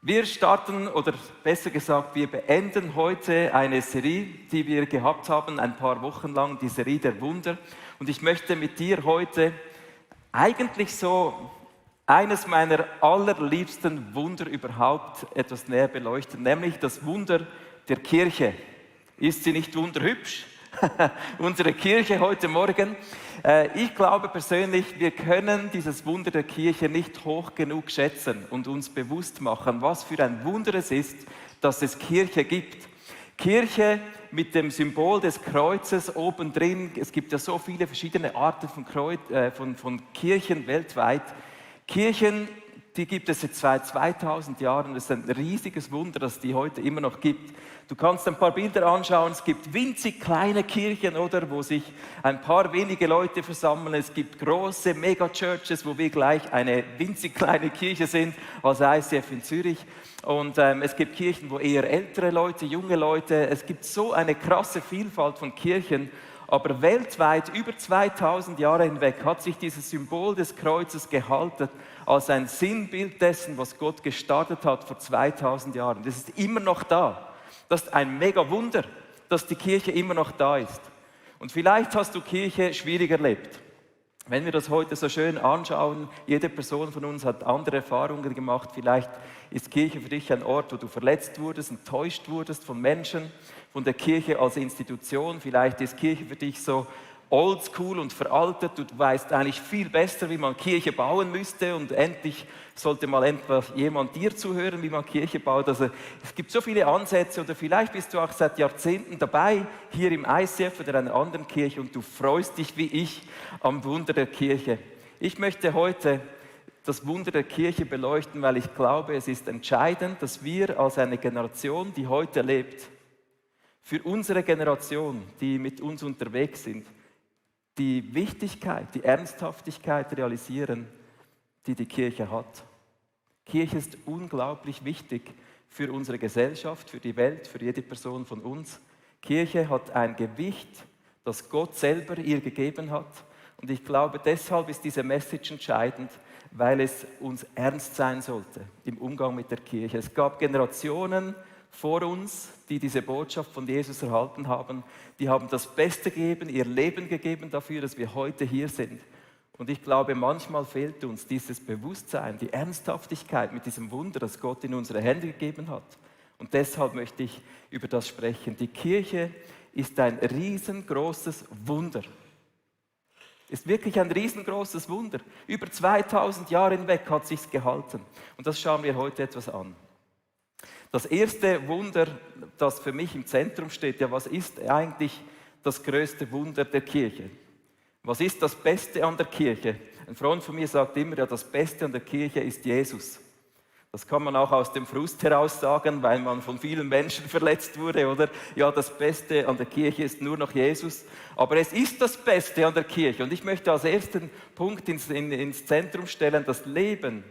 Wir starten, oder besser gesagt, wir beenden heute eine Serie, die wir gehabt haben, ein paar Wochen lang, die Serie der Wunder. Und ich möchte mit dir heute eigentlich so eines meiner allerliebsten Wunder überhaupt etwas näher beleuchten, nämlich das Wunder der Kirche. Ist sie nicht wunderhübsch? Unsere Kirche heute Morgen. Ich glaube persönlich, wir können dieses Wunder der Kirche nicht hoch genug schätzen und uns bewusst machen, was für ein Wunder es ist, dass es Kirche gibt. Kirche mit dem Symbol des Kreuzes obendrin. Es gibt ja so viele verschiedene Arten von Kirchen weltweit. Kirchen, die gibt es jetzt seit 2000 Jahren. Das ist ein riesiges Wunder, dass es die heute immer noch gibt. Du kannst ein paar Bilder anschauen. Es gibt winzig kleine Kirchen, oder, wo sich ein paar wenige Leute versammeln. Es gibt große Megachurches, wo wir gleich eine winzig kleine Kirche sind, als ICF in Zürich. Und es gibt Kirchen, wo eher ältere Leute, junge Leute. Es gibt so eine krasse Vielfalt von Kirchen. Aber weltweit, über 2000 Jahre hinweg, hat sich dieses Symbol des Kreuzes gehalten als ein Sinnbild dessen, was Gott gestartet hat vor 2000 Jahren. Das ist immer noch da. Das ist ein mega Wunder, dass die Kirche immer noch da ist. Und vielleicht hast du Kirche schwierig erlebt. Wenn wir das heute so schön anschauen, jede Person von uns hat andere Erfahrungen gemacht. Vielleicht ist Kirche für dich ein Ort, wo du verletzt wurdest, enttäuscht wurdest von Menschen, von der Kirche als Institution. Vielleicht ist Kirche für dich so oldschool und veraltet. Du weißt eigentlich viel besser, wie man Kirche bauen müsste, und endlich sollte mal jemand dir zuhören, wie man Kirche baut. Also es gibt so viele Ansätze, oder vielleicht bist du auch seit Jahrzehnten dabei, hier im ICF oder einer anderen Kirche, und du freust dich wie ich am Wunder der Kirche. Ich möchte heute das Wunder der Kirche beleuchten, weil ich glaube, es ist entscheidend, dass wir als eine Generation, die heute lebt, für unsere Generation, die mit uns unterwegs sind, die Wichtigkeit, die Ernsthaftigkeit realisieren, die die Kirche hat. Kirche ist unglaublich wichtig für unsere Gesellschaft, für die Welt, für jede Person von uns. Kirche hat ein Gewicht, das Gott selber ihr gegeben hat. Und ich glaube, deshalb ist diese Message entscheidend, weil es uns ernst sein sollte im Umgang mit der Kirche. Es gab Generationen vor uns, die diese Botschaft von Jesus erhalten haben. Die haben das Beste gegeben, ihr Leben gegeben dafür, dass wir heute hier sind. Und ich glaube, manchmal fehlt uns dieses Bewusstsein, die Ernsthaftigkeit mit diesem Wunder, das Gott in unsere Hände gegeben hat. Und deshalb möchte ich über das sprechen. Die Kirche ist ein riesengroßes Wunder. Ist wirklich ein riesengroßes Wunder. Über 2000 Jahre hinweg hat es sich gehalten. Und das schauen wir heute etwas an. Das erste Wunder, das für mich im Zentrum steht, ja, was ist eigentlich das größte Wunder der Kirche? Was ist das Beste an der Kirche? Ein Freund von mir sagt immer, ja, das Beste an der Kirche ist Jesus. Das kann man auch aus dem Frust heraus sagen, weil man von vielen Menschen verletzt wurde, oder? Ja, das Beste an der Kirche ist nur noch Jesus. Aber es ist das Beste an der Kirche. Und ich möchte als ersten Punkt ins Zentrum stellen, das Leben.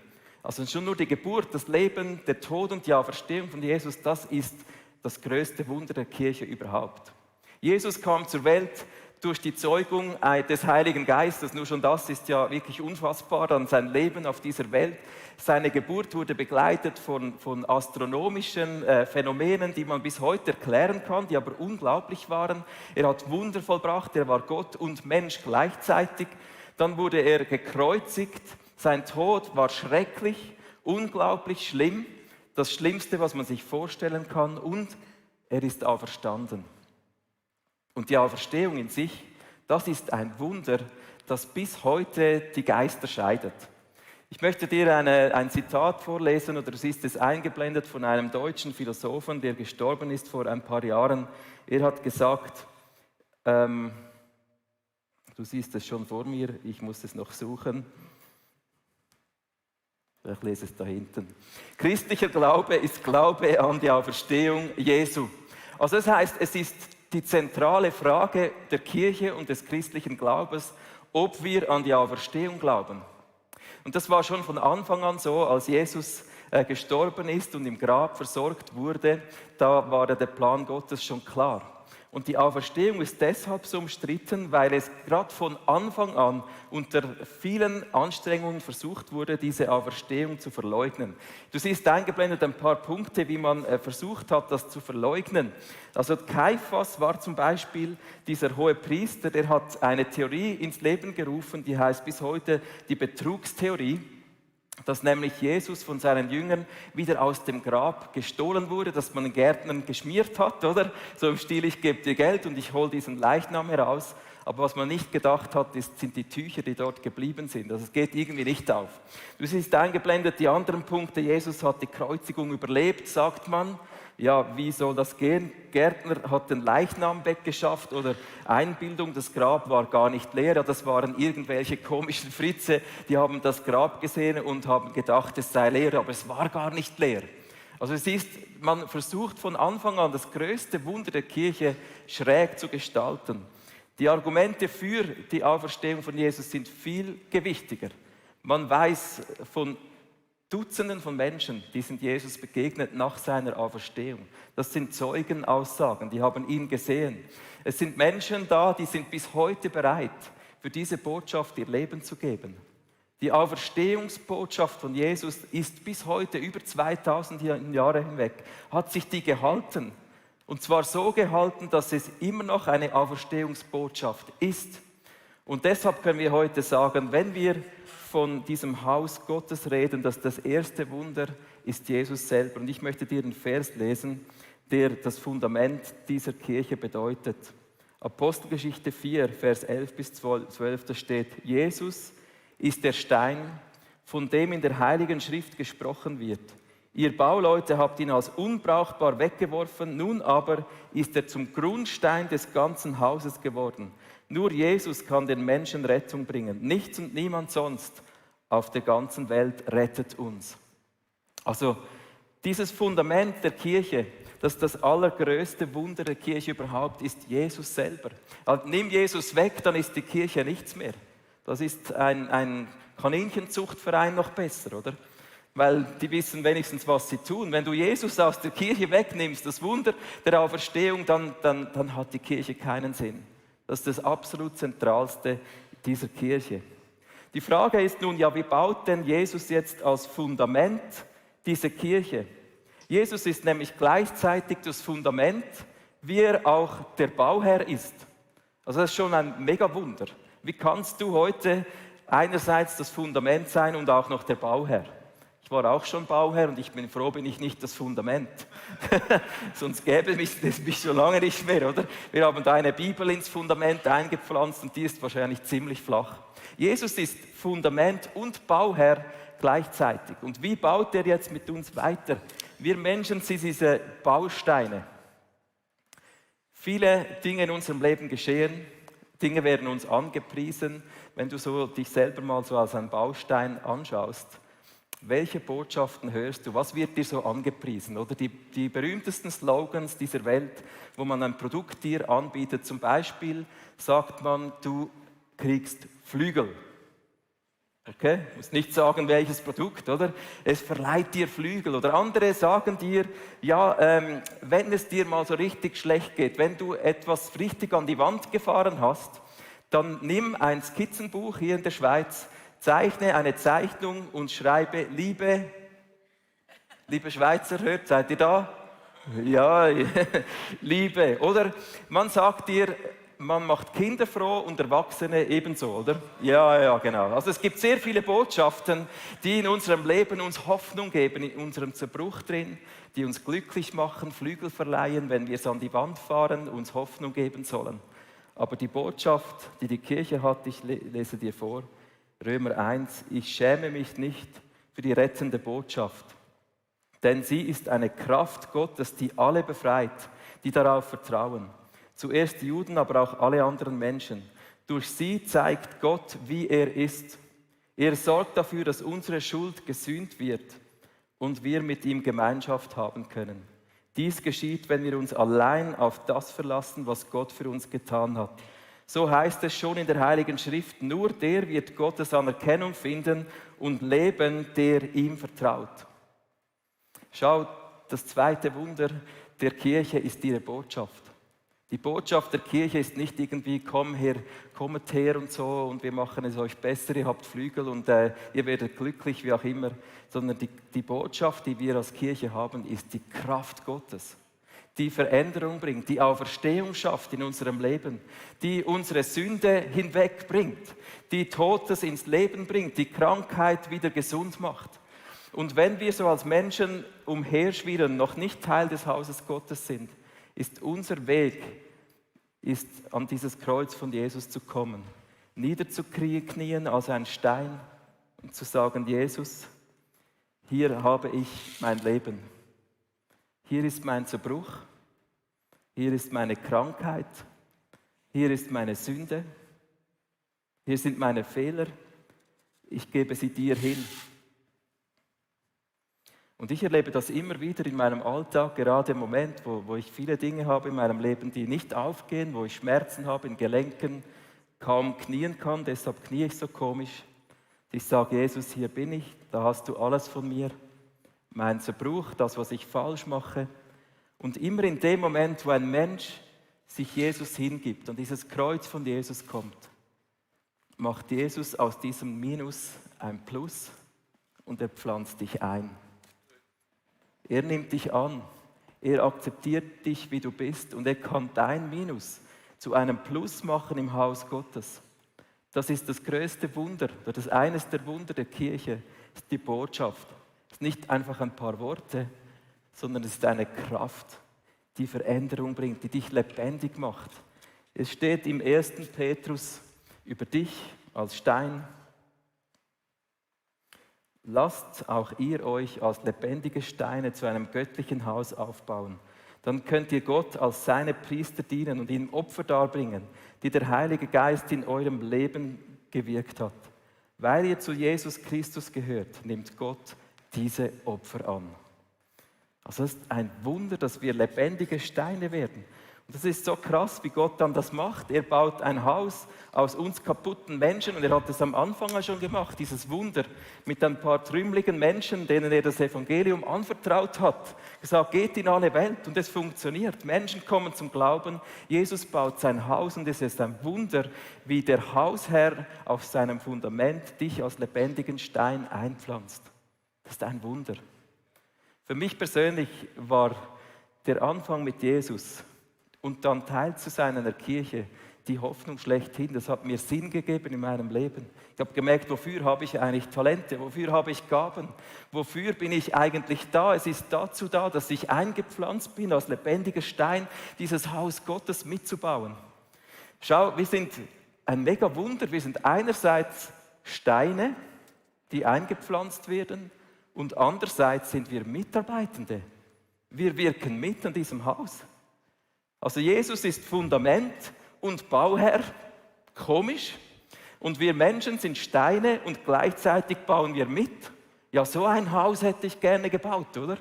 Also schon nur die Geburt, das Leben, der Tod und die Auferstehung von Jesus, das ist das größte Wunder der Kirche überhaupt. Jesus kam zur Welt durch die Zeugung des Heiligen Geistes. Nur schon das ist ja wirklich unfassbar an sein Leben auf dieser Welt. Seine Geburt wurde begleitet von astronomischen Phänomenen, die man bis heute erklären kann, die aber unglaublich waren. Er hat Wunder vollbracht, er war Gott und Mensch gleichzeitig. Dann wurde er gekreuzigt. Sein Tod war schrecklich, unglaublich schlimm, das Schlimmste, was man sich vorstellen kann, und er ist auferstanden. Und die Auferstehung in sich, das ist ein Wunder, das bis heute die Geister scheidet. Ich möchte dir ein Zitat vorlesen, oder es ist eingeblendet von einem deutschen Philosophen, der gestorben ist vor ein paar Jahren. Er hat gesagt, du siehst es schon vor mir, ich muss es noch suchen. Ich lese es da hinten. Christlicher Glaube ist Glaube an die Auferstehung Jesu. Also das heißt, es ist die zentrale Frage der Kirche und des christlichen Glaubens, ob wir an die Auferstehung glauben. Und das war schon von Anfang an so, als Jesus gestorben ist und im Grab versorgt wurde, da war der Plan Gottes schon klar. Und die Auferstehung ist deshalb so umstritten, weil es gerade von Anfang an unter vielen Anstrengungen versucht wurde, diese Auferstehung zu verleugnen. Du siehst eingeblendet ein paar Punkte, wie man versucht hat, das zu verleugnen. Also Kaiphas war zum Beispiel dieser hohe Priester, der hat eine Theorie ins Leben gerufen, die heißt bis heute die Betrugstheorie, dass nämlich Jesus von seinen Jüngern wieder aus dem Grab gestohlen wurde, dass man den Gärtnern geschmiert hat, oder? So im Stil, ich gebe dir Geld und ich hole diesen Leichnam heraus. Aber was man nicht gedacht hat, sind die Tücher, die dort geblieben sind. Also es geht irgendwie nicht auf. Du siehst eingeblendet die anderen Punkte. Jesus hat die Kreuzigung überlebt, sagt man. Ja, wie soll das gehen? Gärtner hat den Leichnam weggeschafft oder Einbildung, das Grab war gar nicht leer. Ja, das waren irgendwelche komischen Fritze, die haben das Grab gesehen und haben gedacht, es sei leer, aber es war gar nicht leer. Also es ist, man versucht von Anfang an das größte Wunder der Kirche schräg zu gestalten. Die Argumente für die Auferstehung von Jesus sind viel gewichtiger. Man weiß von Dutzenden von Menschen, die sind Jesus begegnet nach seiner Auferstehung. Das sind Zeugenaussagen, die haben ihn gesehen. Es sind Menschen da, die sind bis heute bereit, für diese Botschaft ihr Leben zu geben. Die Auferstehungsbotschaft von Jesus ist bis heute, über 2000 Jahre hinweg, hat sich die gehalten. Und zwar so gehalten, dass es immer noch eine Auferstehungsbotschaft ist. Und deshalb können wir heute sagen, wenn wir von diesem Haus Gottes reden, dass das erste Wunder ist Jesus selber. Und ich möchte dir einen Vers lesen, der das Fundament dieser Kirche bedeutet. Apostelgeschichte 4, Vers 11 bis 12, da steht: Jesus ist der Stein, von dem in der Heiligen Schrift gesprochen wird. Ihr Bauleute habt ihn als unbrauchbar weggeworfen, nun aber ist er zum Grundstein des ganzen Hauses geworden. Nur Jesus kann den Menschen Rettung bringen. Nichts und niemand sonst auf der ganzen Welt rettet uns. Also dieses Fundament der Kirche, das allergrößte Wunder der Kirche überhaupt, ist Jesus selber. Also, nimm Jesus weg, dann ist die Kirche nichts mehr. Das ist ein Kaninchenzuchtverein noch besser, oder? Weil die wissen wenigstens, was sie tun. Wenn du Jesus aus der Kirche wegnimmst, das Wunder der Auferstehung, dann hat die Kirche keinen Sinn. Das ist das absolut Zentralste dieser Kirche. Die Frage ist nun, ja, wie baut denn Jesus jetzt als Fundament diese Kirche? Jesus ist nämlich gleichzeitig das Fundament, wie er auch der Bauherr ist. Also das ist schon ein Megawunder. Wie kannst du heute einerseits das Fundament sein und auch noch der Bauherr? Ich war auch schon Bauherr und ich bin froh, bin ich nicht das Fundament. Sonst gäbe es mich schon lange nicht mehr, oder? Wir haben da eine Bibel ins Fundament eingepflanzt und die ist wahrscheinlich ziemlich flach. Jesus ist Fundament und Bauherr gleichzeitig. Und wie baut er jetzt mit uns weiter? Wir Menschen sind diese Bausteine. Viele Dinge in unserem Leben geschehen, Dinge werden uns angepriesen. Wenn du so dich selber mal so als ein Baustein anschaust, welche Botschaften hörst du? Was wird dir so angepriesen? Oder die berühmtesten Slogans dieser Welt, wo man ein Produkt dir anbietet. Zum Beispiel sagt man, du kriegst Flügel. Okay? Ich muss nicht sagen, welches Produkt, oder? Es verleiht dir Flügel. Oder andere sagen dir, ja, wenn es dir mal so richtig schlecht geht, wenn du etwas richtig an die Wand gefahren hast, dann nimm ein Skizzenbuch hier in der Schweiz, zeichne eine Zeichnung und schreibe, liebe Schweizer, hört, seid ihr da? Ja, Liebe. Oder man sagt dir, man macht Kinder froh und Erwachsene ebenso, oder? Ja, genau. Also es gibt sehr viele Botschaften, die in unserem Leben uns Hoffnung geben, in unserem Zerbruch drin, die uns glücklich machen, Flügel verleihen, wenn wir es an die Wand fahren, uns Hoffnung geben sollen. Aber die Botschaft, die die Kirche hat, ich lese dir vor, Römer 1, ich schäme mich nicht für die rettende Botschaft, denn sie ist eine Kraft Gottes, die alle befreit, die darauf vertrauen. Zuerst die Juden, aber auch alle anderen Menschen. Durch sie zeigt Gott, wie er ist. Er sorgt dafür, dass unsere Schuld gesühnt wird und wir mit ihm Gemeinschaft haben können. Dies geschieht, wenn wir uns allein auf das verlassen, was Gott für uns getan hat. So heißt es schon in der Heiligen Schrift, nur der wird Gottes Anerkennung finden und leben, der ihm vertraut. Schau, das zweite Wunder der Kirche ist ihre Botschaft. Die Botschaft der Kirche ist nicht irgendwie, kommet her und so und wir machen es euch besser, ihr habt Flügel und ihr werdet glücklich, wie auch immer, sondern die Botschaft, die wir als Kirche haben, ist die Kraft Gottes, die Veränderung bringt, die Auferstehung schafft in unserem Leben, die unsere Sünde hinwegbringt, die Totes ins Leben bringt, die Krankheit wieder gesund macht. Und wenn wir so als Menschen umherschwirren, noch nicht Teil des Hauses Gottes sind, ist unser Weg, an dieses Kreuz von Jesus zu kommen, niederzuknien als ein Stein und zu sagen, Jesus, hier habe ich mein Leben, hier ist mein Zerbruch, hier ist meine Krankheit, hier ist meine Sünde, hier sind meine Fehler, ich gebe sie dir hin. Und ich erlebe das immer wieder in meinem Alltag, gerade im Moment, wo ich viele Dinge habe in meinem Leben, die nicht aufgehen, wo ich Schmerzen habe in Gelenken, kaum knien kann, deshalb knie ich so komisch. Ich sage, Jesus, hier bin ich, da hast du alles von mir, mein Zerbruch, das, was ich falsch mache. Und immer in dem Moment, wo ein Mensch sich Jesus hingibt und dieses Kreuz von Jesus kommt, macht Jesus aus diesem Minus ein Plus und er pflanzt dich ein. Er nimmt dich an, er akzeptiert dich, wie du bist und er kann dein Minus zu einem Plus machen im Haus Gottes. Das ist das größte Wunder, das ist eines der Wunder der Kirche, ist die Botschaft. Es ist nicht einfach ein paar Worte, sondern es ist eine Kraft, die Veränderung bringt, die dich lebendig macht. Es steht im 1. Petrus über dich als Stein, lasst auch ihr euch als lebendige Steine zu einem göttlichen Haus aufbauen. Dann könnt ihr Gott als seine Priester dienen und ihm Opfer darbringen, die der Heilige Geist in eurem Leben gewirkt hat. Weil ihr zu Jesus Christus gehört, nimmt Gott diese Opfer an. Also es ist ein Wunder, dass wir lebendige Steine werden. Und das ist so krass, wie Gott dann das macht. Er baut ein Haus aus uns kaputten Menschen und er hat es am Anfang schon gemacht, dieses Wunder mit ein paar trümmeligen Menschen, denen er das Evangelium anvertraut hat. Gesagt, geht in alle Welt und es funktioniert. Menschen kommen zum Glauben, Jesus baut sein Haus und es ist ein Wunder, wie der Hausherr auf seinem Fundament dich als lebendigen Stein einpflanzt. Das ist ein Wunder. Für mich persönlich war der Anfang mit Jesus und dann Teil zu sein einer Kirche, die Hoffnung schlechthin. Das hat mir Sinn gegeben in meinem Leben. Ich habe gemerkt, wofür habe ich eigentlich Talente, wofür habe ich Gaben, wofür bin ich eigentlich da. Es ist dazu da, dass ich eingepflanzt bin, als lebendiger Stein, dieses Haus Gottes mitzubauen. Schau, wir sind ein mega Wunder. Wir sind einerseits Steine, die eingepflanzt werden, und andererseits sind wir Mitarbeitende. Wir wirken mit an diesem Haus. Also Jesus ist Fundament und Bauherr, komisch. Und wir Menschen sind Steine und gleichzeitig bauen wir mit. Ja, so ein Haus hätte ich gerne gebaut, oder?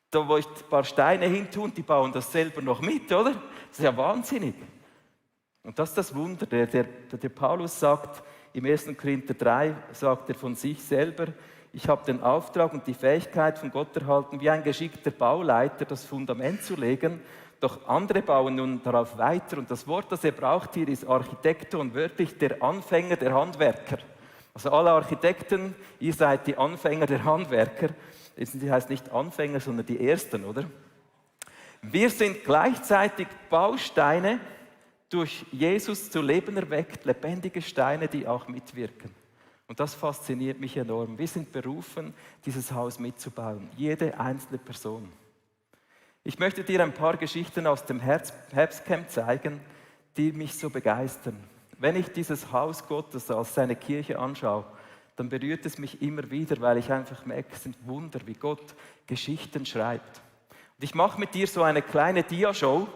Da wo ich ein paar Steine hintun, die bauen das selber noch mit, oder? Das ist ja wahnsinnig. Und das ist das Wunder. Der Paulus sagt, im 1. Korinther 3, sagt er von sich selber, ich habe den Auftrag und die Fähigkeit von Gott erhalten, wie ein geschickter Bauleiter das Fundament zu legen, doch andere bauen nun darauf weiter. Und das Wort, das er braucht hier, ist Architekton, wörtlich der Anfänger der Handwerker. Also alle Architekten, ihr seid die Anfänger der Handwerker. Das heißt nicht Anfänger, sondern die Ersten, oder? Wir sind gleichzeitig Bausteine, durch Jesus zu Leben erweckt, lebendige Steine, die auch mitwirken. Und das fasziniert mich enorm. Wir sind berufen, dieses Haus mitzubauen, jede einzelne Person. Ich möchte dir ein paar Geschichten aus dem Herbstcamp zeigen, die mich so begeistern. Wenn ich dieses Haus Gottes als seine Kirche anschaue, dann berührt es mich immer wieder, weil ich einfach merke, es sind Wunder, wie Gott Geschichten schreibt. Und ich mache mit dir so eine kleine Dia-Show.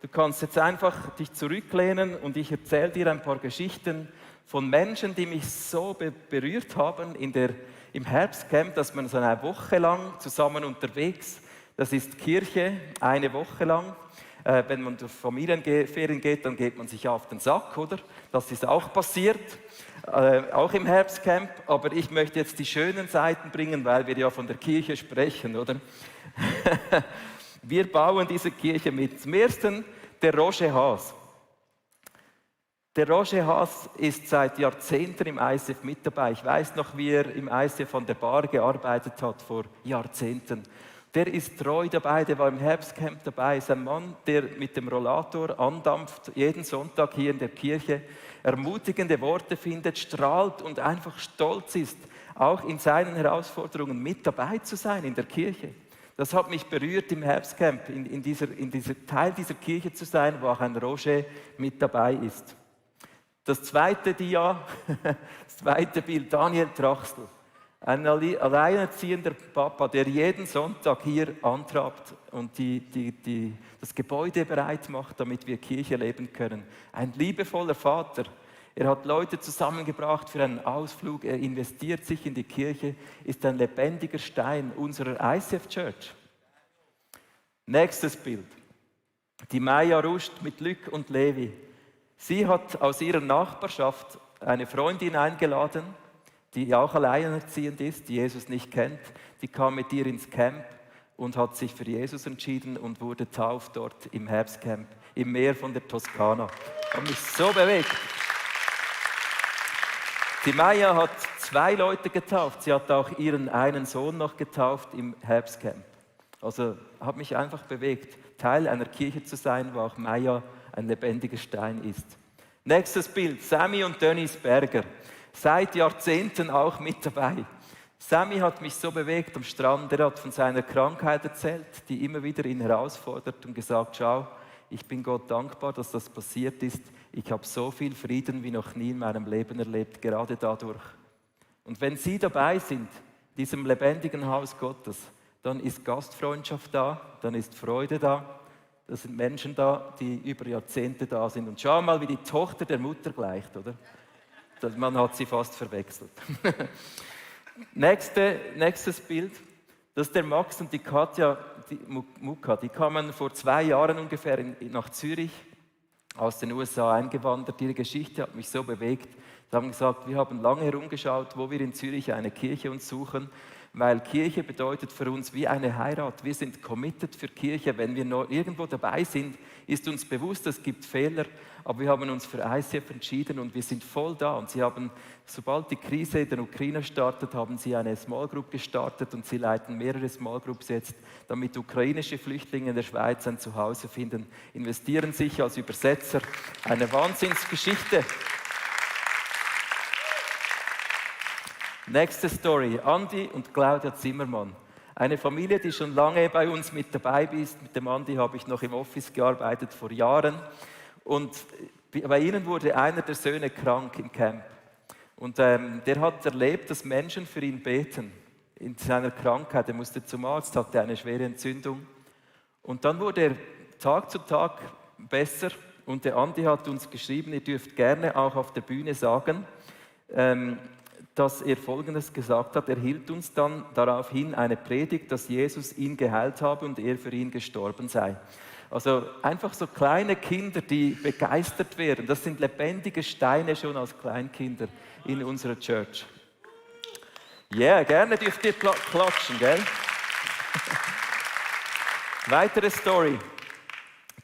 Du kannst jetzt einfach dich zurücklehnen und ich erzähle dir ein paar Geschichten von Menschen, die mich so berührt haben im Herbstcamp, dass man so eine Woche lang zusammen unterwegs, das ist Kirche, eine Woche lang. Wenn man durch Familienferien geht, dann geht man sich auf den Sack, oder? Das ist auch passiert, auch im Herbstcamp. Aber ich möchte jetzt die schönen Seiten bringen, weil wir ja von der Kirche sprechen, oder? Wir bauen diese Kirche mit. Zum Ersten, der Roger Haas. Der Roger Haas ist seit Jahrzehnten im ICF mit dabei. Ich weiß noch, wie er im ICF an der Bar gearbeitet hat vor Jahrzehnten. Der ist treu dabei, der war im Herbstcamp dabei. Ist ein Mann, der mit dem Rollator andampft, jeden Sonntag hier in der Kirche, ermutigende Worte findet, strahlt und einfach stolz ist, auch in seinen Herausforderungen mit dabei zu sein in der Kirche. Das hat mich berührt im Herbstcamp, in dieser Teil dieser Kirche zu sein, wo auch ein Roger mit dabei ist. Das zweite Dia, das zweite Bild, Daniel Trachsel. Ein alleinerziehender Papa, der jeden Sonntag hier antrabt und das Gebäude bereit macht, damit wir Kirche leben können. Ein liebevoller Vater. Er hat Leute zusammengebracht für einen Ausflug. Er investiert sich in die Kirche, ist ein lebendiger Stein unserer ICF Church. Nächstes Bild. Die Maya Rust mit Luc und Levi. Sie hat aus ihrer Nachbarschaft eine Freundin eingeladen, die auch alleinerziehend ist, die Jesus nicht kennt. Die kam mit ihr ins Camp und hat sich für Jesus entschieden und wurde tauft dort im Herbstcamp, im Meer von der Toskana. Hat mich so bewegt. Die Maya hat 2 Leute getauft. Sie hat auch ihren einen Sohn noch getauft im Herbstcamp. Also hat mich einfach bewegt, Teil einer Kirche zu sein, wo auch Maya ein lebendiger Stein ist. Nächstes Bild, Sammy und Dennis Berger. Seit Jahrzehnten auch mit dabei. Sammy hat mich so bewegt am Strand. Er hat von seiner Krankheit erzählt, die immer wieder ihn herausfordert und gesagt, schau, ich bin Gott dankbar, dass das passiert ist. Ich habe so viel Frieden wie noch nie in meinem Leben erlebt, gerade dadurch. Und wenn Sie dabei sind, diesem lebendigen Haus Gottes, dann ist Gastfreundschaft da, dann ist Freude da. Da sind Menschen da, die über Jahrzehnte da sind. Und schau mal, wie die Tochter der Mutter gleicht, oder? Man hat sie fast verwechselt. Nächstes Bild. Das ist der Max und die Katja Muka. Die kamen vor 2 Jahren ungefähr nach Zürich, aus den USA eingewandert. Ihre Geschichte hat mich so bewegt. Sie haben gesagt, wir haben lange herumgeschaut, wo wir in Zürich eine Kirche uns suchen, weil Kirche bedeutet für uns wie eine Heirat. Wir sind committed für Kirche. Wenn wir noch irgendwo dabei sind, ist uns bewusst, es gibt Fehler, aber wir haben uns für ICF entschieden und wir sind voll da. Und sie haben, sobald die Krise in der Ukraine startet, haben sie eine Small Group gestartet und sie leiten mehrere Small Groups jetzt, damit ukrainische Flüchtlinge in der Schweiz ein Zuhause finden, investieren sich als Übersetzer. Eine Wahnsinnsgeschichte. Nächste Story, Andi und Claudia Zimmermann. Eine Familie, die schon lange bei uns mit dabei ist. Mit dem Andi habe ich noch im Office gearbeitet vor Jahren. Und bei ihnen wurde einer der Söhne krank im Camp. Und der hat erlebt, dass Menschen für ihn beten. In seiner Krankheit, er musste zum Arzt, hatte eine schwere Entzündung. Und dann wurde er Tag zu Tag besser. Und der Andi hat uns geschrieben, ihr dürft gerne auch auf der Bühne sagen, dass er Folgendes gesagt hat. Er hielt uns dann daraufhin eine Predigt, dass Jesus ihn geheilt habe und er für ihn gestorben sei. Also einfach so kleine Kinder, die begeistert werden. Das sind lebendige Steine schon als Kleinkinder in unserer Church. Ja, yeah, gerne dürft ihr klatschen, gell? Weitere Story.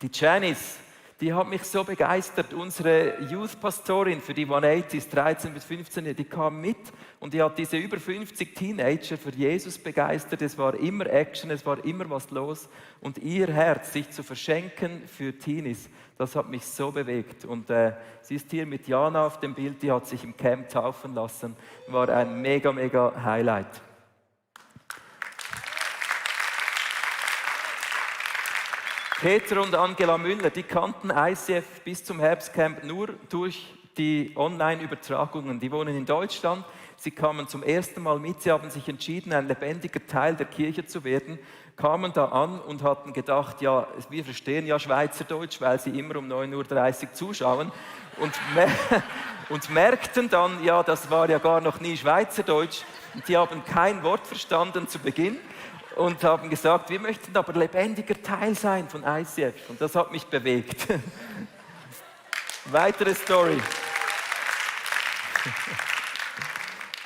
Die Janice. Die hat mich so begeistert. Unsere Youth-Pastorin für die 180s, 13 bis 15, die kam mit und die hat diese über 50 Teenager für Jesus begeistert. Es war immer Action, es war immer was los. Und ihr Herz, sich zu verschenken für Teenies, das hat mich so bewegt. Und sie ist hier mit Jana auf dem Bild, die hat sich im Camp taufen lassen. War ein mega, mega Highlight. Peter und Angela Müller, die kannten ICF bis zum Herbstcamp nur durch die Online-Übertragungen. Die wohnen in Deutschland, sie kamen zum ersten Mal mit, sie haben sich entschieden, ein lebendiger Teil der Kirche zu werden, kamen da an und hatten gedacht, ja, wir verstehen ja Schweizerdeutsch, weil sie immer um 9:30 Uhr zuschauen und merkten dann, ja, das war ja gar noch nie Schweizerdeutsch und die haben kein Wort verstanden zu Beginn. Und haben gesagt, wir möchten aber lebendiger Teil sein von ICF. Und das hat mich bewegt. Weitere Story.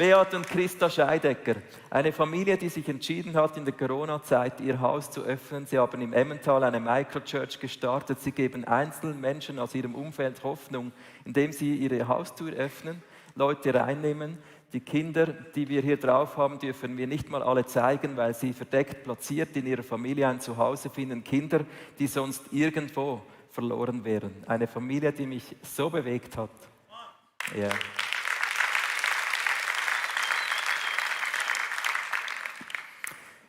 Beat und Christa Scheidecker, eine Familie, die sich entschieden hat, in der Corona-Zeit ihr Haus zu öffnen. Sie haben im Emmental eine Microchurch gestartet. Sie geben einzelnen Menschen aus ihrem Umfeld Hoffnung, indem sie ihre Haustür öffnen, Leute reinnehmen. Die Kinder, die wir hier drauf haben, dürfen wir nicht mal alle zeigen, weil sie verdeckt platziert in ihrer Familie ein Zuhause finden. Kinder, die sonst irgendwo verloren wären. Eine Familie, die mich so bewegt hat. Ja.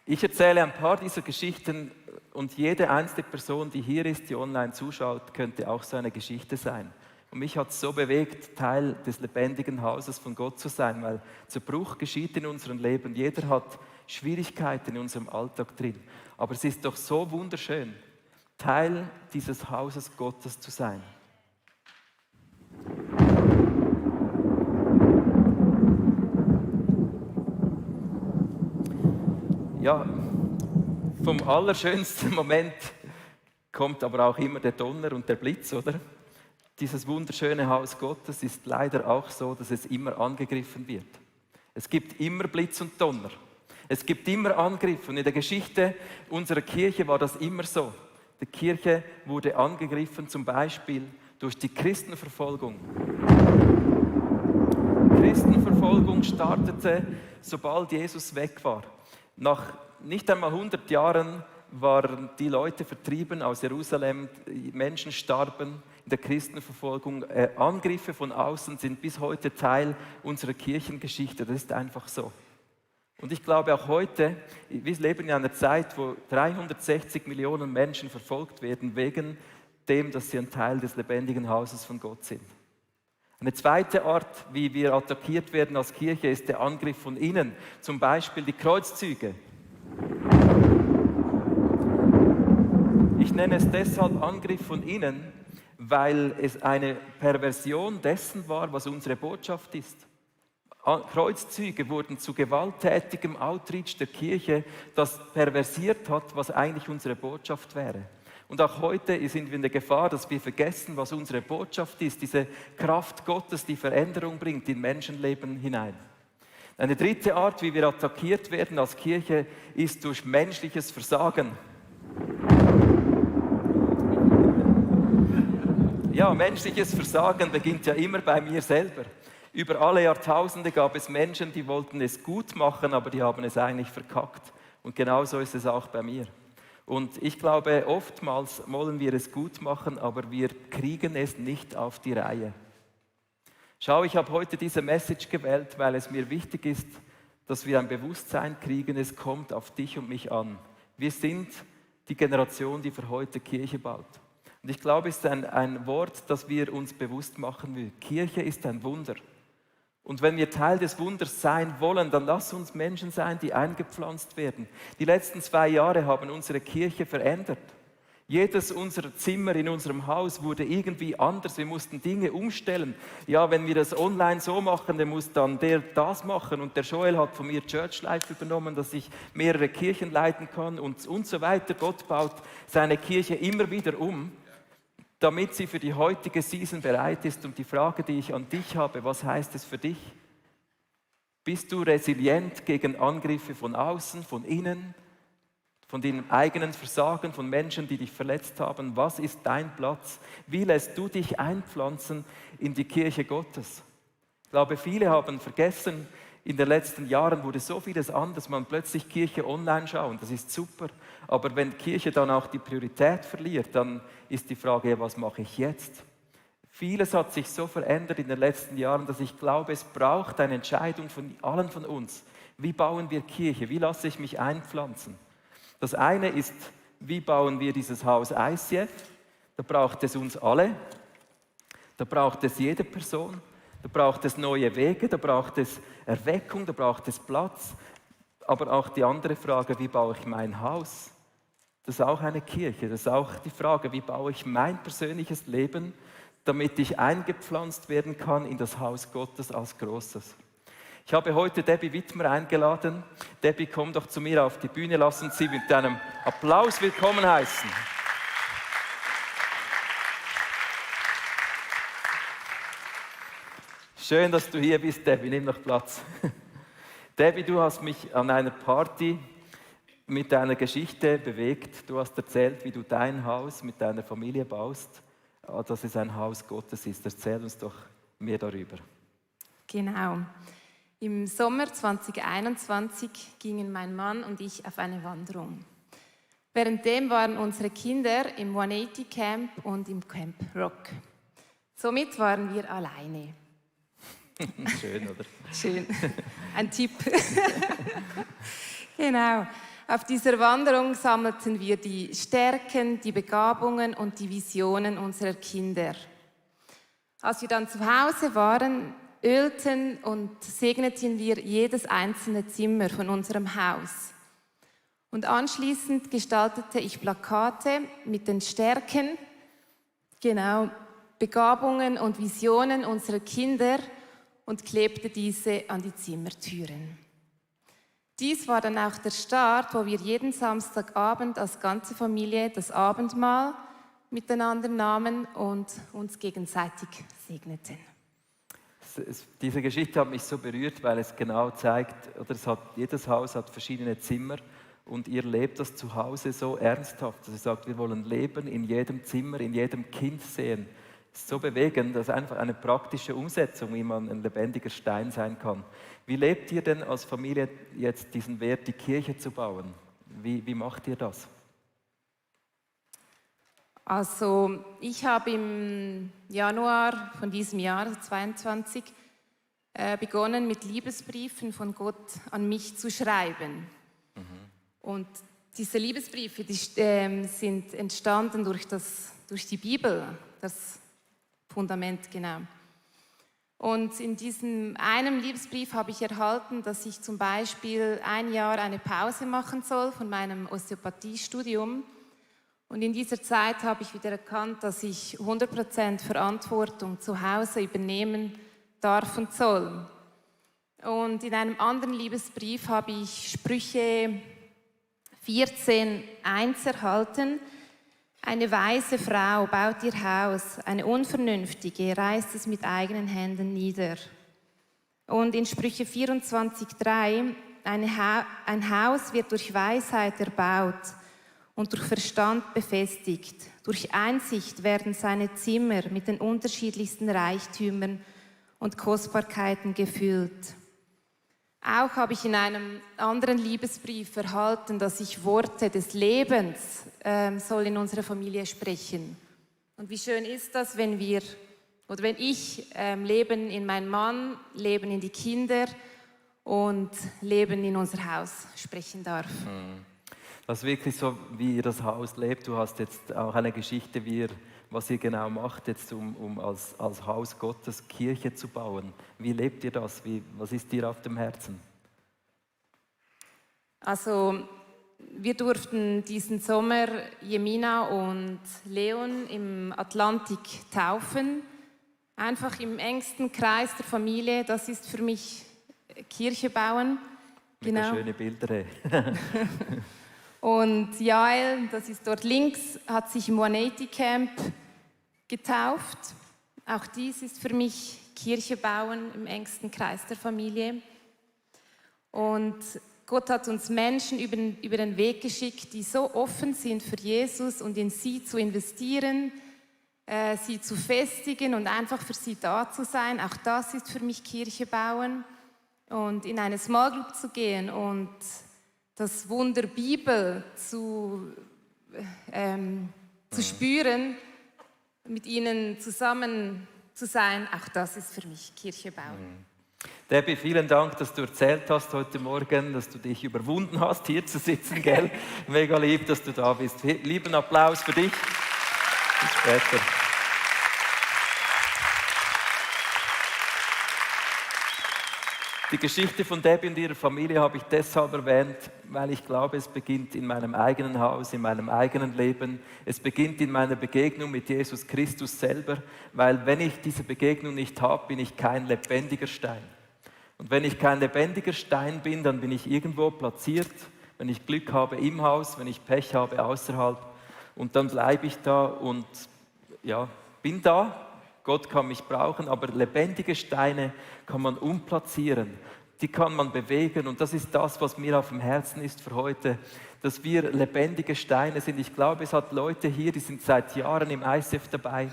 Ich erzähle ein paar dieser Geschichten und jede einzelne Person, die hier ist, die online zuschaut, könnte auch so eine Geschichte sein. Und mich hat es so bewegt, Teil des lebendigen Hauses von Gott zu sein, weil Zerbruch geschieht in unserem Leben. Jeder hat Schwierigkeiten in unserem Alltag drin. Aber es ist doch so wunderschön, Teil dieses Hauses Gottes zu sein. Ja, vom allerschönsten Moment kommt aber auch immer der Donner und der Blitz, oder? Dieses wunderschöne Haus Gottes ist leider auch so, dass es immer angegriffen wird. Es gibt immer Blitz und Donner. Es gibt immer Angriffe. Und in der Geschichte unserer Kirche war das immer so. Die Kirche wurde angegriffen, zum Beispiel durch die Christenverfolgung. Christenverfolgung startete, sobald Jesus weg war. Nach nicht einmal 100 Jahren waren die Leute vertrieben aus Jerusalem, Menschen starben in der Christenverfolgung. Angriffe von außen sind bis heute Teil unserer Kirchengeschichte, das ist einfach so. Und ich glaube auch heute, wir leben in einer Zeit, wo 360 Millionen Menschen verfolgt werden, wegen dem, dass sie ein Teil des lebendigen Hauses von Gott sind. Eine zweite Art, wie wir attackiert werden als Kirche, ist der Angriff von innen, zum Beispiel die Kreuzzüge. Ich nenne es deshalb Angriff von innen, weil es eine Perversion dessen war, was unsere Botschaft ist. Kreuzzüge wurden zu gewalttätigem Outreach der Kirche, das perversiert hat, was eigentlich unsere Botschaft wäre. Und auch heute sind wir in der Gefahr, dass wir vergessen, was unsere Botschaft ist, diese Kraft Gottes, die Veränderung bringt in Menschenleben hinein. Eine dritte Art, wie wir attackiert werden als Kirche, ist durch menschliches Versagen. Ja, menschliches Versagen beginnt ja immer bei mir selber. Über alle Jahrtausende gab es Menschen, die wollten es gut machen, aber die haben es eigentlich verkackt. Und genauso ist es auch bei mir. Und ich glaube, oftmals wollen wir es gut machen, aber wir kriegen es nicht auf die Reihe. Schau, ich habe heute diese Message gewählt, weil es mir wichtig ist, dass wir ein Bewusstsein kriegen, es kommt auf dich und mich an. Wir sind die Generation, die für heute Kirche baut. Und ich glaube, es ist ein Wort, das wir uns bewusst machen müssen. Kirche ist ein Wunder. Und wenn wir Teil des Wunders sein wollen, dann lass uns Menschen sein, die eingepflanzt werden. Die letzten 2 Jahre haben unsere Kirche verändert. Jedes unserer Zimmer in unserem Haus wurde irgendwie anders. Wir mussten Dinge umstellen. Ja, wenn wir das online so machen, dann muss dann der das machen. Und der Joel hat von mir Church Life übernommen, dass ich mehrere Kirchen leiten kann und so weiter. Gott baut seine Kirche immer wieder um, damit sie für die heutige Season bereit ist. Und die Frage, die ich an dich habe, was heißt es für dich? Bist du resilient gegen Angriffe von außen, von innen, von den eigenen Versagen, von Menschen, die dich verletzt haben? Was ist dein Platz? Wie lässt du dich einpflanzen in die Kirche Gottes? Ich glaube, viele haben vergessen, in den letzten Jahren wurde so vieles anders, man plötzlich Kirche online schauen, das ist super. Aber wenn Kirche dann auch die Priorität verliert, dann ist die Frage, was mache ich jetzt? Vieles hat sich so verändert in den letzten Jahren, dass ich glaube, es braucht eine Entscheidung von allen von uns. Wie bauen wir Kirche? Wie lasse ich mich einpflanzen? Das eine ist, wie bauen wir dieses Haus ICF? Da braucht es uns alle, da braucht es jede Person. Da braucht es neue Wege, da braucht es Erweckung, da braucht es Platz. Aber auch die andere Frage, wie baue ich mein Haus? Das ist auch eine Kirche. Das ist auch die Frage, wie baue ich mein persönliches Leben, damit ich eingepflanzt werden kann in das Haus Gottes als Großes. Ich habe heute Debbie Wittmer eingeladen. Debbie, komm doch zu mir auf die Bühne. Lass uns sie mit einem Applaus willkommen heißen. Schön, dass du hier bist, Debbie. Nimm noch Platz. Debbie, du hast mich an einer Party mit deiner Geschichte bewegt. Du hast erzählt, wie du dein Haus mit deiner Familie baust, dass es ein Haus Gottes ist. Erzähl uns doch mehr darüber. Genau. Im Sommer 2021 gingen mein Mann und ich auf eine Wanderung. Währenddem waren unsere Kinder im 180 Camp und im Camp Rock. Somit waren wir alleine. Schön, oder? Schön. Ein Tipp. Genau. Auf dieser Wanderung sammelten wir die Stärken, die Begabungen und die Visionen unserer Kinder. Als wir dann zu Hause waren, ölten und segneten wir jedes einzelne Zimmer von unserem Haus. Und anschließend gestaltete ich Plakate mit den Stärken, genau, Begabungen und Visionen unserer Kinder und klebte diese an die Zimmertüren. Dies war dann auch der Start, wo wir jeden Samstagabend als ganze Familie das Abendmahl miteinander nahmen und uns gegenseitig segneten. Diese Geschichte hat mich so berührt, weil es genau zeigt, jedes Haus hat verschiedene Zimmer und ihr lebt das zu Hause so ernsthaft, dass ihr sagt, wir wollen Leben in jedem Zimmer, in jedem Kind sehen. Es ist so bewegend, das ist einfach eine praktische Umsetzung, wie man ein lebendiger Stein sein kann. Wie lebt ihr denn als Familie jetzt diesen Wert, die Kirche zu bauen? Wie macht ihr das? Also ich habe im Januar von diesem Jahr, 2022, begonnen mit Liebesbriefen von Gott an mich zu schreiben. Und diese Liebesbriefe, die sind entstanden durch die Bibel, das Fundament, genau. Und in diesem einen Liebesbrief habe ich erhalten, dass ich zum Beispiel ein Jahr eine Pause machen soll von meinem Osteopathiestudium. Und in dieser Zeit habe ich wieder erkannt, dass ich 100% Verantwortung zu Hause übernehmen darf und soll. Und in einem anderen Liebesbrief habe ich Sprüche 14,1 erhalten. Eine weise Frau baut ihr Haus, eine unvernünftige reißt es mit eigenen Händen nieder. Und in Sprüche 24,3, ein Haus wird durch Weisheit erbaut und durch Verstand befestigt. Durch Einsicht werden seine Zimmer mit den unterschiedlichsten Reichtümern und Kostbarkeiten gefüllt. Auch habe ich in einem anderen Liebesbrief erhalten, dass ich Worte des Lebens soll in unserer Familie sprechen. Und wie schön ist das, wenn ich Leben in meinen Mann, Leben in die Kinder und Leben in unser Haus sprechen darf. Das ist wirklich so, wie ihr das Haus lebt. Du hast jetzt auch eine Geschichte, was ihr genau macht, jetzt, um als Haus Gottes Kirche zu bauen. Wie lebt ihr das? Was ist dir auf dem Herzen? Also, wir durften diesen Sommer Jemina und Leon im Atlantik taufen. Einfach im engsten Kreis der Familie. Das ist für mich Kirche bauen. Genau. Schöne Bilder. Und Jael, das ist dort links, hat sich im 180 Camp getauft. Auch dies ist für mich Kirche bauen im engsten Kreis der Familie. Und Gott hat uns Menschen über den Weg geschickt, die so offen sind für Jesus und in sie zu investieren, sie zu festigen und einfach für sie da zu sein. Auch das ist für mich Kirche bauen. Und in eine Small Group zu gehen und das Wunder Bibel zu spüren, mit ihnen zusammen zu sein, auch das ist für mich Kirche bauen. Debbie, vielen Dank, dass du erzählt hast heute Morgen, dass du dich überwunden hast, hier zu sitzen, gell? Mega lieb, dass du da bist. Lieben Applaus für dich. Bis später. Die Geschichte von Debbie und ihrer Familie habe ich deshalb erwähnt, weil ich glaube, es beginnt in meinem eigenen Haus, in meinem eigenen Leben. Es beginnt in meiner Begegnung mit Jesus Christus selber, weil wenn ich diese Begegnung nicht habe, bin ich kein lebendiger Stein. Und wenn ich kein lebendiger Stein bin, dann bin ich irgendwo platziert, wenn ich Glück habe im Haus, wenn ich Pech habe außerhalb. Und dann bleibe ich da und ja, bin da. Gott kann mich brauchen, aber lebendige Steine kann man umplatzieren. die kann man bewegen. Und das ist das, was mir auf dem Herzen ist für heute, dass wir lebendige Steine sind. Ich glaube, es hat Leute hier, die sind seit Jahren im ICF dabei,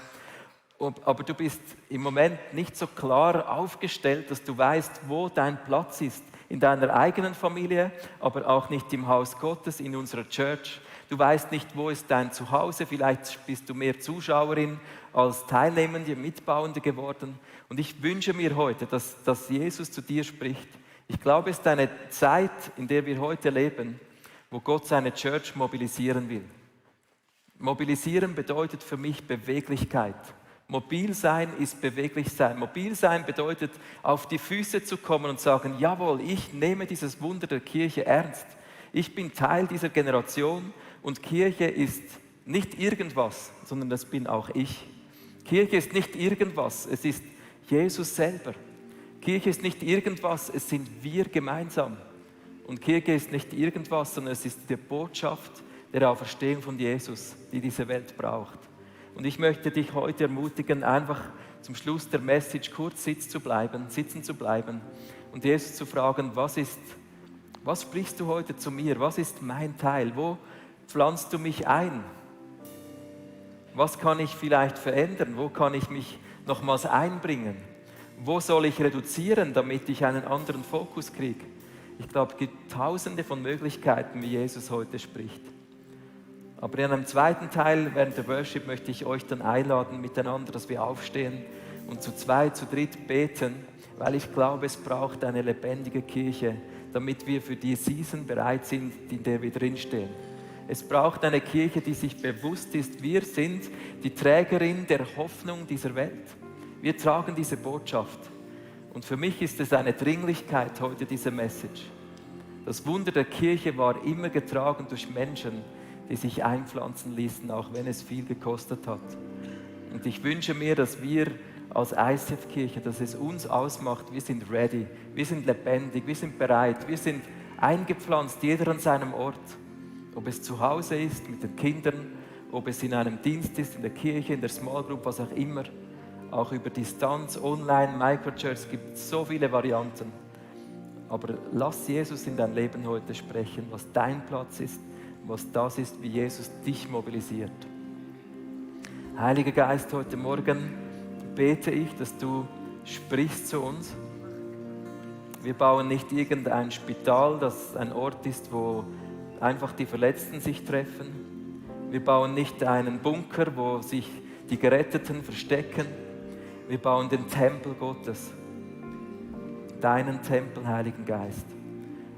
aber du bist im Moment nicht so klar aufgestellt, dass du weißt, wo dein Platz ist. In deiner eigenen Familie, aber auch nicht im Haus Gottes, in unserer Church. Du weißt nicht, wo ist dein Zuhause. Vielleicht bist du mehr Zuschauerin als Teilnehmende, Mitbauende geworden. Und ich wünsche mir heute, dass Jesus zu dir spricht. Ich glaube, es ist eine Zeit, in der wir heute leben, wo Gott seine Church mobilisieren will. Mobilisieren bedeutet für mich Beweglichkeit. Mobil sein ist beweglich sein. Mobil sein bedeutet, auf die Füße zu kommen und sagen, jawohl, ich nehme dieses Wunder der Kirche ernst. Ich bin Teil dieser Generation und Kirche ist nicht irgendwas, sondern das bin auch ich. Kirche ist nicht irgendwas, es ist Jesus selber. Kirche ist nicht irgendwas, es sind wir gemeinsam. Und Kirche ist nicht irgendwas, sondern es ist die Botschaft der Auferstehung von Jesus, die diese Welt braucht. Und ich möchte dich heute ermutigen, einfach zum Schluss der Message kurz sitzen zu bleiben und Jesus zu fragen, was sprichst du heute zu mir? Was ist mein Teil? Wo pflanzt du mich ein? Was kann ich vielleicht verändern? Wo kann ich mich nochmals einbringen? Wo soll ich reduzieren, damit ich einen anderen Fokus kriege? Ich glaube, es gibt tausende von Möglichkeiten, wie Jesus heute spricht. Aber in einem zweiten Teil, während der Worship, möchte ich euch dann einladen miteinander, dass wir aufstehen und zu zweit, zu dritt beten, weil ich glaube, es braucht eine lebendige Kirche, damit wir für die Season bereit sind, in der wir drinstehen. Es braucht eine Kirche, die sich bewusst ist, wir sind die Trägerin der Hoffnung dieser Welt. Wir tragen diese Botschaft. Und für mich ist es eine Dringlichkeit heute, diese Message. Das Wunder der Kirche war immer getragen durch Menschen, die sich einpflanzen ließen, auch wenn es viel gekostet hat. Und ich wünsche mir, dass wir als ICF-Kirche, dass es uns ausmacht, wir sind ready, wir sind lebendig, wir sind bereit, wir sind eingepflanzt, jeder an seinem Ort. Ob es zu Hause ist, mit den Kindern, ob es in einem Dienst ist, in der Kirche, in der Small Group, was auch immer. Auch über Distanz, online, Microchurch, es gibt so viele Varianten. Aber lass Jesus in dein Leben heute sprechen, was dein Platz ist, was das ist, wie Jesus dich mobilisiert. Heiliger Geist, heute Morgen bete ich, dass du sprichst zu uns. Wir bauen nicht irgendein Spital, das ein Ort ist, wo einfach die Verletzten sich treffen. Wir bauen nicht einen Bunker, wo sich die Geretteten verstecken. Wir bauen den Tempel Gottes, deinen Tempel, Heiligen Geist.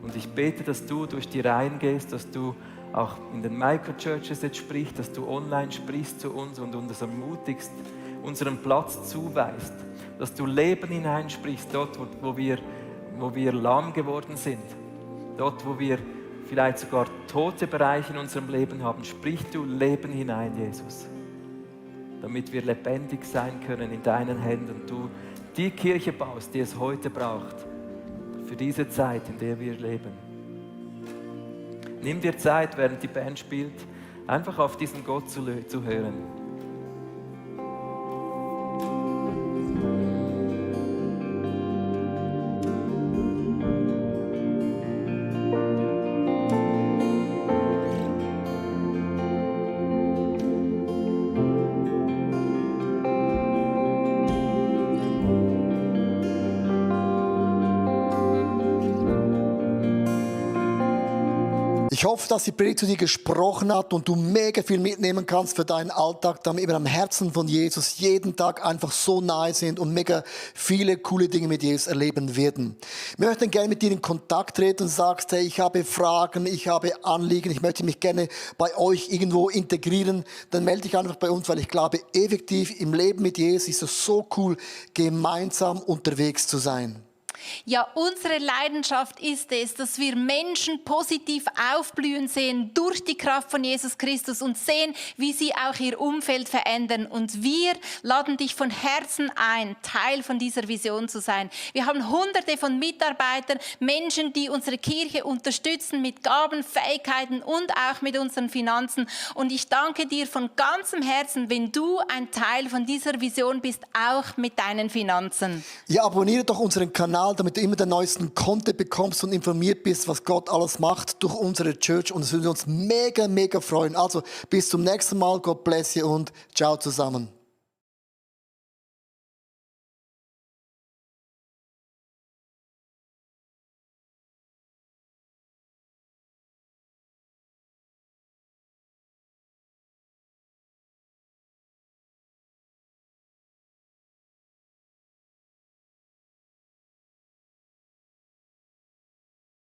Und ich bete, dass du durch die Reihen gehst, dass du auch in den Microchurches jetzt sprichst, dass du online sprichst zu uns und uns ermutigst, unseren Platz zuweist, dass du Leben hineinsprichst, dort, wo wir lahm geworden sind, dort, wo wir vielleicht sogar tote Bereiche in unserem Leben haben, sprich du Leben hinein, Jesus, damit wir lebendig sein können in deinen Händen, du die Kirche baust, die es heute braucht, für diese Zeit, in der wir leben. Nimm dir Zeit, während die Band spielt, einfach auf diesen Gott zu hören. Ich hoffe, dass die Predigt zu dir gesprochen hat und du mega viel mitnehmen kannst für deinen Alltag, damit wir am Herzen von Jesus jeden Tag einfach so nahe sind und mega viele coole Dinge mit Jesus erleben werden. Wir möchten gerne mit dir in Kontakt treten und sagst, hey, ich habe Fragen, ich habe Anliegen, ich möchte mich gerne bei euch irgendwo integrieren, dann melde dich einfach bei uns, weil ich glaube, effektiv im Leben mit Jesus ist es so cool, gemeinsam unterwegs zu sein. Ja, unsere Leidenschaft ist es, dass wir Menschen positiv aufblühen sehen durch die Kraft von Jesus Christus und sehen, wie sie auch ihr Umfeld verändern. Und wir laden dich von Herzen ein, Teil von dieser Vision zu sein. Wir haben Hunderte von Mitarbeitern, Menschen, die unsere Kirche unterstützen mit Gaben, Fähigkeiten und auch mit unseren Finanzen. Und ich danke dir von ganzem Herzen, wenn du ein Teil von dieser Vision bist, auch mit deinen Finanzen. Ja, abonniere doch unseren Kanal, Kanal, damit du immer den neuesten Content bekommst und informiert bist, was Gott alles macht durch unsere Church. Und es würde uns mega, mega freuen. Also bis zum nächsten Mal. Gott bless you und ciao zusammen.